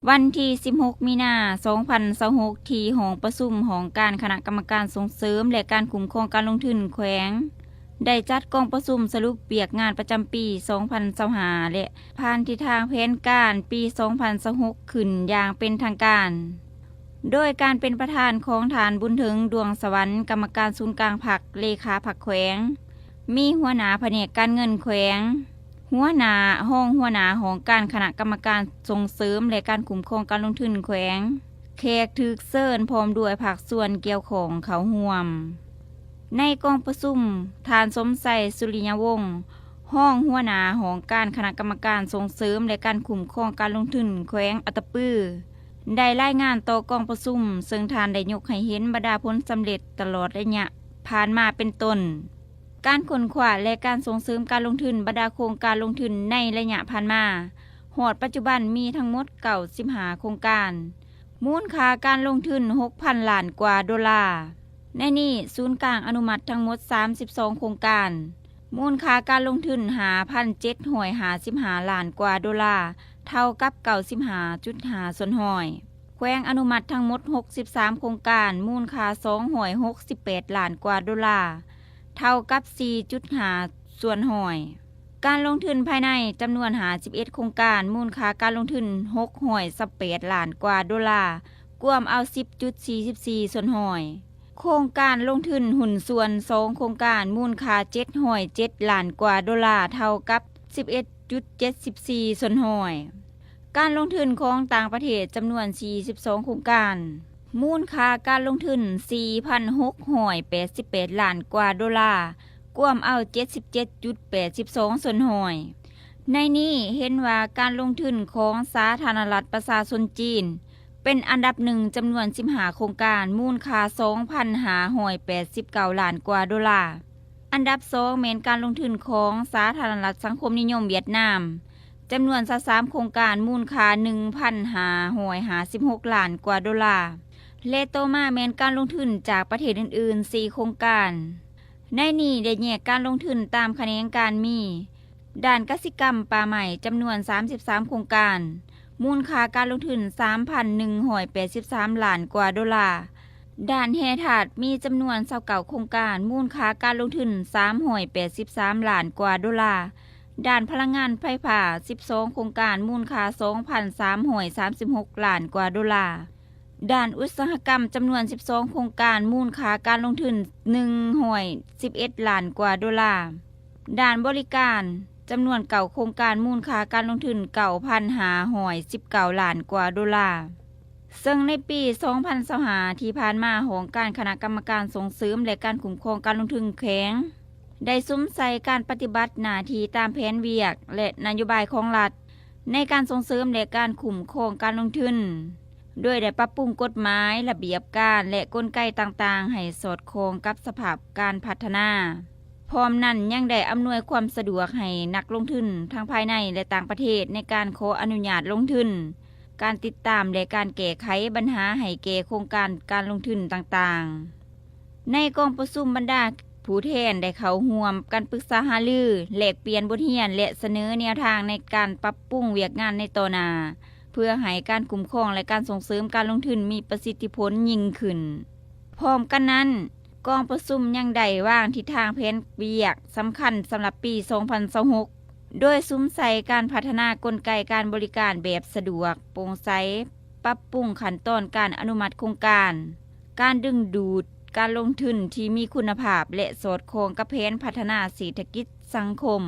ວັນທີສິບຫົກ ມີນາ ສອງພັນຊາວຫົກ ທີ່ຫ້ອງປະຊຸມຫ້ອງການຄະນະກຳມະການສົ່ງເສີມ ແລະ ການຄຸ້ມຄອງການລົງທຶນແຂວງ ໄດ້ຈັດກອງປະຊຸມສະຫຼຸບວຽກງານປະຈຳປີ ສອງພັນຊາວຫ້າ ແລະ ຜ່ານທິດທາງແຜນການປີ ສອງພັນຊາວຫົກ ຂຶ້ນຢ່າງເປັນທາງການ ໂດຍການເປັນປະທານຂອງທ່ານ ບຸນເຖິງ ດວງສະຫວັນ ກຳມະການສູນກາງພັກ ເລຂາພັກແຂວງ, ມີຫົວໜ້າພະແນກການເງິນແຂວງ, ຫົວໜ້າ, ຮອງຫົວໜ້າຫ້ອງການຄະນະກຳມະການສົ່ງເສີມ ແລະ ການຄຸ້ມຄອງການລົງທຶນແຂວງ, ແຂກຖືກເຊີນພ້ອມດ້ວຍພາກສ່ວນກ່ຽວຂ້ອງເຂົ້າຮ່ວມ. ໃນກອງປະຊຸມ, ທ່ານ ສົມໄຊ ສຸລິຍະວົງ ຮອງຫົວໜ້າຫ້ອງການຄະນະກຳມະການສົ່ງເສີມ ແລະ ການຄຸ້ມຄອງການລົງທຶນແຂວງອັດຕະປື ໄດ້ລາຍງານຕໍ່ກອງປະຊຸມ, ເຊິ່ງທ່ານໄດ້ຍົກໃຫ້ເຫັນບັນດາຜົນສຳເລັດຕະຫຼອດໄລຍະຜ່ານມາເປັນຕົ້ນ ການຄົ້ນຄວ້າ ແລະ ການສົ່ງເສີມການລົງທຶນ, ບັນດາໂຄງການລົງທຶນໃນໄລຍະຜ່ານມາ ຮອດປັດຈຸບັນມີທັງໝົດ ເກົ້າສິບຫ້າ ໂຄງການ, ມູນຄ່າການລົງທຶນ ຫົກພັນ ລ້ານກວ່າໂດລາ. ໃນນີ້, ສູນກາງອະນຸມັດທັງໝົດ ສາມສິບສອງ ໂຄງການ, ມູນຄ່າການລົງທຶນ ຫ້າພັນເຈັດຮ້ອຍຫ້າສິບຫ້າ ລ້ານກວ່າໂດລາ, ເທົ່າກັບ ເກົ້າສິບຫ້າຈຸດຫ້າ ສ່ວນຮ້ອຍ. ແຂວງອະນຸມັດທັງໝົດ ຫົກສິບສາມ ໂຄງການ, ມູນຄ່າ ສອງຮ້ອຍຫົກສິບແປດ ລ້ານກວ່າໂດລາ, ເທົ່າກັບ ສີ່ຈຸດຫ້າ ສ່ວນຮ້ອຍ. ການລົງທຶນພາຍໃນ ຈຳນວນ ຫ້າສິບເອັດ ໂຄງການ, ມູນຄ່າການລົງທຶນ ຫົກຮ້ອຍຊາວແປດ ລ້ານກວ່າໂດລາ, ກວມເອົາ ສິບຈຸດສີ່ສິບສີ່ ສ່ວນຮ້ອຍ. ໂຄງການລົງທຶນຫຸ້ນສ່ວນ ສອງ ໂຄງການ, ມູນຄ່າ ເຈັດຮ້ອຍເຈັດ ລ້ານກວ່າໂດລາ, ເທົ່າກັບ ສິບເອັດຈຸດເຈັດສິບສີ່ ສ່ວນຮ້ອຍ. ການລົງທຶນຂອງຕ່າງປະເທດ ຈຳນວນ ສີ່ສິບສອງ ໂຄງການ, ມູນຄ່າການລົງທຶນ ສີ່ພັນຫົກຮ້ອຍແປດສິບແປດ ລ້ານກວ່າໂດລາ, ກວມເອົາ ເຈັດສິບເຈັດຈຸດແປດສິບສອງ ສ່ວນຮ້ອຍ. ໃນນີ້ເຫັນວ່າການລົງທຶນຂອງສາທາລະນະລັດປະຊາຊົນຈີນ ເປັນອັນດັບໜຶ່ງ ຈຳນວນ ສິບຫ້າ ໂຄງການ, ມູນຄ່າ ສອງພັນຫ້າຮ້ອຍແປດສິບເກົ້າ ລ້ານກວ່າໂດລາ. ອັນດັບສອງ ແມ່ນການລົງທຶນຂອງສາທາລະນະລັດສັງຄົມນິຍົມຫວຽດນາມ, ຈຳນວນ ຊາວສາມ ໂຄງການ, ມູນຄ່າ ໜຶ່ງພັນຫ້າຮ້ອຍຫ້າສິບຫົກ ລ້ານກວ່າໂດລາ ແລະ ຕໍ່ມາແມ່ນການລົງທຶນຈາກປະເທດອື່ນໆ ສີ່ ໂຄງການ. ໃນນີ້ໄດ້ແຍກການລົງທຶນຕາມຂະແໜງການມີ ດ້ານກະສິກຳປ່າໄມ້ ຈຳນວນ ສາມສິບສາມ ໂຄງການ, ມູນຄ່າການລົງທຶນ ສາມພັນໜຶ່ງຮ້ອຍແປດສິບສາມ ລ້ານກວ່າໂດລາ, ດ້ານແຮ່ທາດ ມີຈຳນວນ ຊາວເກົ້າ ໂຄງການ, ມູນຄ່າການລົງທຶນ ສາມຮ້ອຍແປດສິບສາມ ລ້ານກວ່າໂດລາ, ດ້ານພະລັງງານໄຟຟ້າ ສິບສອງ ໂຄງການ, ມູນຄ່າ ສອງພັນສາມຮ້ອຍສາມສິບຫົກ ລ້ານກວ່າໂດລາ, ດ້ານອຸດສາຫະກຳ ຈຳນວນ ສິບສອງ ໂຄງການ, ມູນຄ່າການລົງທຶນ ໜຶ່ງຮ້ອຍສິບເອັດ ລ້ານກວ່າໂດລາ, ດ້ານບໍລິການ ຈຳນວນ ເກົ້າ ໂຄງການ, ມູນຄ່າການລົງທຶນ ເກົ້າພັນຫ້າຮ້ອຍສິບເກົ້າ ລ້ານກວ່າໂດລາ. ເຊິ່ງໃນປີ ສອງພັນຊາວຫ້າ ທີ່ຜ່ານມາ, ຫ້ອງການຄະນະກຳມະການສົ່ງເສີມ ແລະ ການຄຸ້ມຄອງການລົງທຶນແຂວງ ໄດ້ສຸມໃສ່ການປະຕິບັດໜ້າທີ່ຕາມແຜນວຽກ ແລະ ນະໂຍບາຍຂອງລັດ ໃນການສົ່ງເສີມ ແລະ ການຄຸ້ມຄອງການລົງທຶນ, ໂດຍໄດ້ປັບປຸງກົດໝາຍ, ລະບຽບການ ແລະ ກົນໄກຕ່າງໆ ໃຫ້ສອດຄ່ອງກັບສະພາບການພັດທະນາ. ພ້ອມນັ້ນຍັງໄດ້ອຳນວຍຄວາມສະດວກໃຫ້ນັກລົງທຶນທັງພາຍໃນ ແລະ ຕ່າງປະເທດ ໃນການຂໍອະນຸຍາດລົງທຶນ, ການຕິດຕາມ ແລະ ການແກ້ໄຂບັນຫາໃຫ້ແກ່ໂຄງການການລົງທຶນຕ່າງໆ. ໃນກອງປະຊຸມ, ບັນດາຜູ້ແທນໄດ້ເຂົ້າຮ່ວມກັນປຶກສາຫາລື, ແລກປ່ຽນບົດຮຽນ ແລະ ສະເໜີແນວທາງໃນການປັບປຸງວຽກງານໃນຕໍ່ໜ້າ ເພື່ອໃຫ້ການຄຸ້ມຄອງ ແລະ ການສົ່ງເສີມການລົງທຶນມີປະສິດທິຜົນຍິ່ງຂຶ້ນ. ພ້ອມກັນນັ້ນ, ກອງປະຊຸມຍັງໄດ້ວາງທິດທາງແຜນວຽກສຳຄັນສຳລັບປີ ສອງພັນຊາວຫົກ ໂດຍສຸມໃສ່ການພັດທະນາກົນໄກການບໍລິການແບບສະດວກ, ໂປ່ງໃສ, ປັບປຸງຂັ້ນຕອນການອະນຸມັດໂຄງການ, ການດຶງດູດການລົງທຶນທີ່ມີຄຸນນະພາບ ແລະ ສອດຄ່ອງກັບແຜນພັດທະນາເສດຖະກິດສັງຄົມ.